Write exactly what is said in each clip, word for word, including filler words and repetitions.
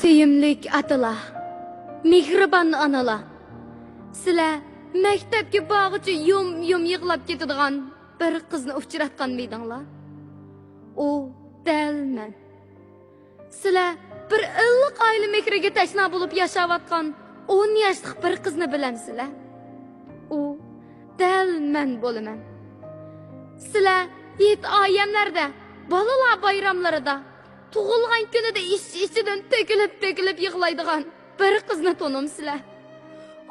سۆيۈملۈك ئاتىلار، مېھرىبان ئانىلار، سىلەر مەكتەپكە بارغۇچە يۇم-يۇم يىغلاپ كېتىدىغان بىر قىزنى ئۇچراتقانمىدىڭلار؟ ئۇ دەل مەن. سىلەر بىر ئىللىق ئائىلە مېھرىگە تەشنا بولۇپ ياشاۋاتقان ئون ياشلىق بىر قىزنى بىلەمسىلەر؟ ئۇ دەل مەن بولىمەن. سىلەر ھېيت ئايەملەردە، بالىلار بايراملىرىدا، تۇغۇلغان كۈنىدە ئىچ-ئىچىدىن تۆكۈلۈپ-تۆكۈلۈپ يىغلايدىغان بىر قىزنى تونۇمسىلەر؟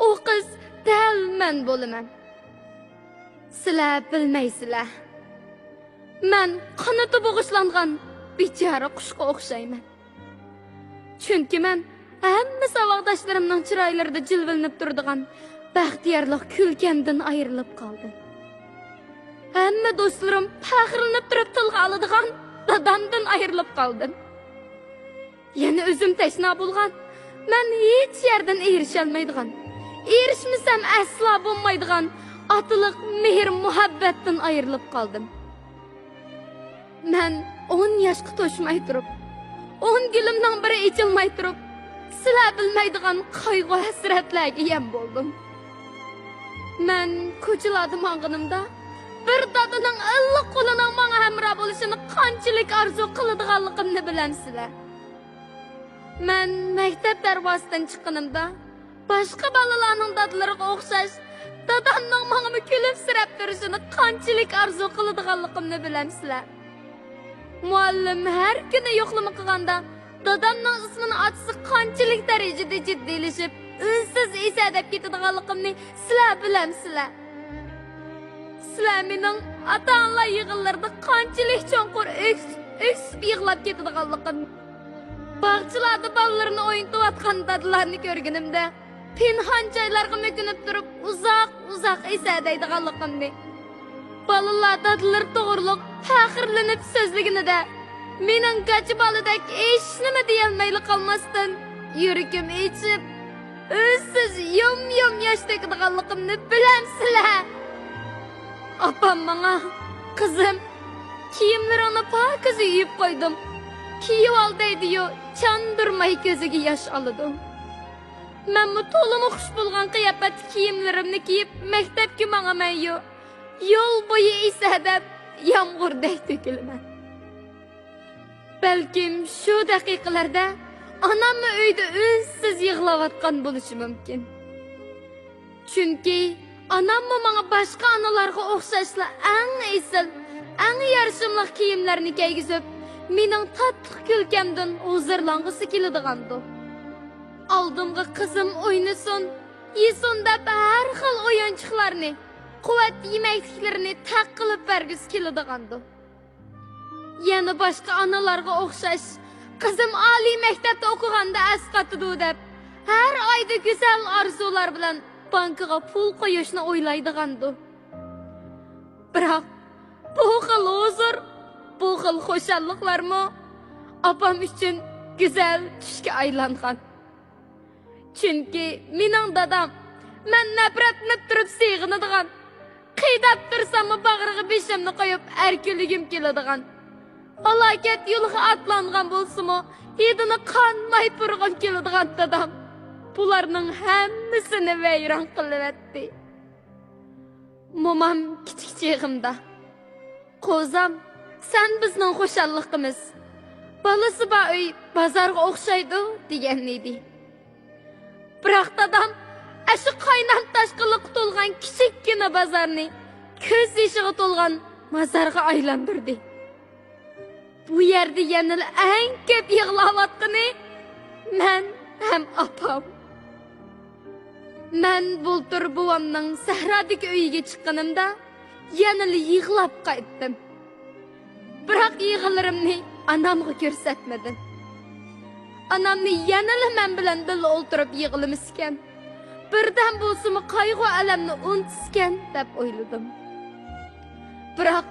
ئۇ قىز دەل مەن بولىمەن. سىلەر بىلمەيسىلەر. مەن قانىتى بوغۇشلانغان بىچارە قۇشقا ئوخشايمەن. چۈنكى مەن ھەممە ساۋاقداشلىرىمنىڭ چىرايلىرىدا جىلۋىلىنىپ تۇرىدىغان بەختىيارلىق كۈلكەمدىن ئايرىلىپ قالدىم. ھەممە دوستلىرىم پەخىرلىنىپ تۇرۇپ تىلغا ئالىدىغان دادامدىن ئايرىلىپ قالدىم. يەنە ئۆزۈم تەشنا بولغان، مەن ھېچ يەردىن ئېرىشەلمەيدىغان، ئېرىشمىسەم ئەسلا بولمايدىغان ئاتىلىق مېھىر-مۇھەببەتتىن ئايرىلىپ قالدىم. مەن ئون ياشقا توشماي تۇرۇپ، ئون گۈلۈمنىڭ بىرى ئېچىلماي تۇرۇپ، سىلەر بىلمەيدىغان قايغۇ-ھەسرەتلەرگە يەم بولدۇم. مەن كوچىلاردا ماڭغىنىمدا، بىر دادىنىڭ ئىللىق قولىنىڭ ماڭا ھەمراھ بولۇشىنى قانچىلىك ئارزۇ قىلىدىغانلىقىمنى بىلەمسىلەر؟ مەن مەكتەپ دەرۋازىسىدىن چىققىنىمدا، باشقا بالىلارنىڭ دادىلىرىغا ئوخشاش، دادامنىڭ ماڭىمۇ كۈلۈمسىرەپ تۇرۇشىنى قانچىلىك ئارزۇ قىلىدىغانلىقىمنى بىلەمسىلەر؟ مۇئەللىم ھەر كۈنى يوقلىما قىلغاندا، دادامنىڭ ئىسمىنى ئاتىسا قانچىلىك دەرىجىدە جىددىيلىشىپ، ئۈنسىز ئېسەدەپ كېتىدىغانلىقىمنى سىلەر بىلەمسىلەر؟ سىلەر مېنىڭ ئاتا-ئانىلار يىغىنلىرىدا قانچىلىك چوڭقۇر ئۆكس-، ئۆكسۈپ يىغلاپ كېتىدىغانلىقىمنى، باغچىلاردا بالىلىرىنى ئوينىتىۋاتقان دادىلارنى كۆرگىنىمدە، پىنھان جايلارغا مۆكۈنۈپ تۇرۇپ، ئۇزاق-ئۇزاق ئېسەدەيدىغانلىقىمنى، بالىلار دادىلىرى توغرۇلۇق پەخىرلىنىپ سۆزلىگىنىدە، مېنىڭ گاچا بالىدەك ھېچنېمە دېيەلمەيلا قالماستىن، يۈرىكىم ئېچىپ، ئۈنسىز يۇم-يۇم ياش تۆكىدىغانلىقىمنى بىلەمسىلەر؟ ئاپام ماڭا، «قىزىم، كىيىملىرىڭنى پاكىز يۇيۇپ قويدۇم، كىيىۋال» دەيدىيۇ، چاندۇرماي كۆزىگە ياش ئالىدۇ. مەنمۇ تولىمۇ خۇش بولغان قىياپەتتە كىيىملىرىمنى كىيىپ، مەكتەپكە ماڭىمەنيۇ، يول بويى ئېسەدەپ، يامغۇردەك تۆكۈلىمەن. بەلكىم شۇ دەقىقىلەردە ئاناممۇ ئۆيدە ئۈنسىز يىغلاۋاتقان بولۇشى مۇمكىن. چۈنكى ئاناممۇ ماڭا باشقا ئانىلارغا ئوخشاشلا ئەڭ ئېسىل، ئەڭ يارىشىملىق كىيىملەرنى كىيگۈزۈپ، مېنىڭ تاتلىق كۈلكەمدىن ھۇزۇرلانغۇسى كېلىدىغاندۇ. ئالدىمغا «قىزىم ئوينىسۇن، يېسۇن» دەپ ھەر خىل ئويۇنچۇقلارنى، قۇۋۋەت يېمەكلىكلىرىنى تەق قىلىپ بەرگۈسى كېلىدىغاندۇ. يەنە باشقا ئانىلارغا ئوخشاش، «قىزىم ئالىي مەكتەپتە ئوقۇغاندا ئەسقاتىدۇ» دەپ، ھەر ئايدا گۈزەل ئارزۇلار بىلەن بانكىغا پۇل قويۇشنى ئويلايدىغاندۇ. بىراق، بۇ خىل ھۇزۇر، بۇ خىل خۇشاللىقلارمۇ ئاپام ئۈچۈن گۈزەل چۈشكە ئايلانغان. چۈنكى مېنىڭ دادام مەن نەپرەتلىنىپ تۇرۇپ سېغىنىدىغان، قىيناپ تۇرساممۇ باغرىغا بېشىمنى قويۇپ ئەركىنلىگۈم كېلىدىغان، ھالاكەت يولىغا ئاتلانغان بولسىمۇ، ھىدىنى قانماي پۇرىغۇم كېلىدىغان دادام بۇلارنىڭ ھەممىسىنى ۋەيران قىلىۋەتتى. مومام كىچىك چېغىمدا، «قوزام، سەن بىزنىڭ خۇشاللىقىمىز. بالىسى بار ئۆي بازارغا ئوخشايدۇ» دېگەنىدى. بىراق دادام ئاشۇ قاينام تاشقىنلىققا تولغان كىچىككىنە بازارنى كۆز يېشىغا تولغان مازارغا ئايلاندۇردى. بۇ يەردە يەنىلا ئەڭ كۆپ يىغلاۋاتقىنى مەن ھەم ئاپام. مەن بۇلتۇر بوۋامنىڭ سەھرادىكى ئۆيىگە چىققىنىمدا يەنىلا يىغلاپ قايتتىم. بىراق يىغىلىرىمنى ئانامغا كۆرسەتمىدىم. ئانامنى يەنىلا مەن بىلەن بىللە ئولتۇرۇپ يىغلىمىسىكەن، بىردەم بولسىمۇ قايغۇ-ئەلەمنى ئۇنتۇسىكەن دەپ ئويلىدىم. بىراق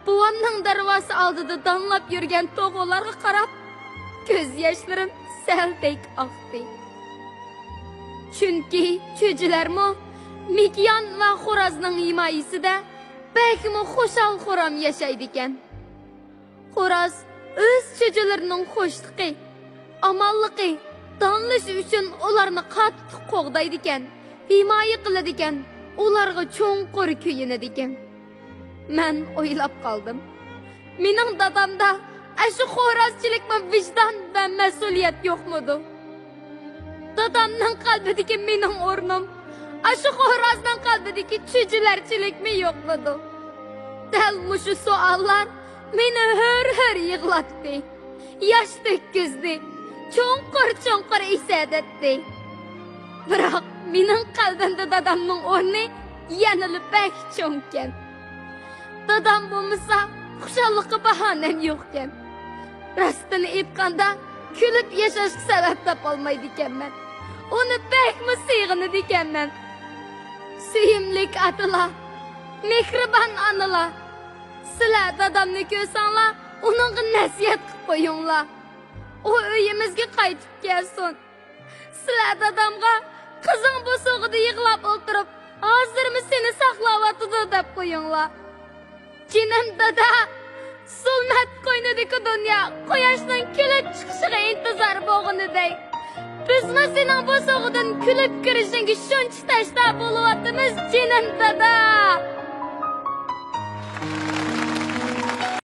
بوۋامنىڭ دەرۋازىسى ئالدىدا دانلاپ يۈرگەن توخۇلارغا قاراپ، كۆز ياشلىرىم سەلدەك ئاقتى. چۈنكى چۈجىلەرمۇ مېكىيان ۋە خورازنىڭ ھىمايىسىدە بەكمۇ خۇشال-خۇرام ياشايدىكەن. خوراز ئۆز چۈجىلىرىنىڭ خۇشلۇقى، ئامانلىقى، دانلىشى ئۈچۈن ئۇلارنى قاتتىق قوغدايدىكەن، ھىمايە قىلىدىكەن، ئۇلارغا چوڭقۇر كۆيۈنىدىكەن. مەن ئويلاپ قالدىم. مېنىڭ دادامدا ئاشۇ خورازچىلىكمۇ، ۋىجدان ۋە مەسئۇلىيەت يوقمىدۇ؟ دادامنىڭ قەلبىدىكى مېنىڭ ئورنۇم، ئاشۇ خورازنىڭ قەلبىدىكى چۈجىلەرچىلىكمۇ يوقمىدۇ؟ دەل مۇشۇ سوئاللار مېنى ھۆر-ھۆر يىغلاتتى. ياش تۆككۈزدى، چوڭقۇر-چوڭقۇر ئېسەدەتتى. بىراق، مېنىڭ قەلبىمدە دادامنىڭ ئورنى يەنىلا بەك چوڭكەن. دادام بولمىسا، خۇشاللىققا باھانەم يوقكەن. راستىنى ئېيتقاندا، كۈلۈپ ياشاشقا سەۋەب تاپالمايدىكەنمەن. ئۇنى بەكمۇ سېغىنىدىكەنمەن. سۆيۈملۈك ئاتىلار، مېھرىبان ئانىلار، سىلەر دادامنى كۆرسەڭلار، ئۇنىڭغا نەسىھەت قىلىپ قويۇڭلار. ئۇ ئۆيىمىزگە قايتىپ كەلسۇن. سىلەر دادامغا، «قىزىڭ بوسۇغىدا يىغلاپ ئولتۇرۇپ، ھازىرمۇ سېنى ساقلاۋاتىدۇ» دەپ قويۇڭلار. جېنىم دادا، زۇلمەت قوينىدىكى دۇنيا قۇياشنىڭ كۈلۈپ چىقىشىغا ئىنتىزار بولغىنىدەك، بىزمۇ سېنىڭ بوسۇغىدىن كۈلۈپ كىرىشىڭگە شۇنچە تەشنا بولۇۋاتىمىز، جېنىم دادا.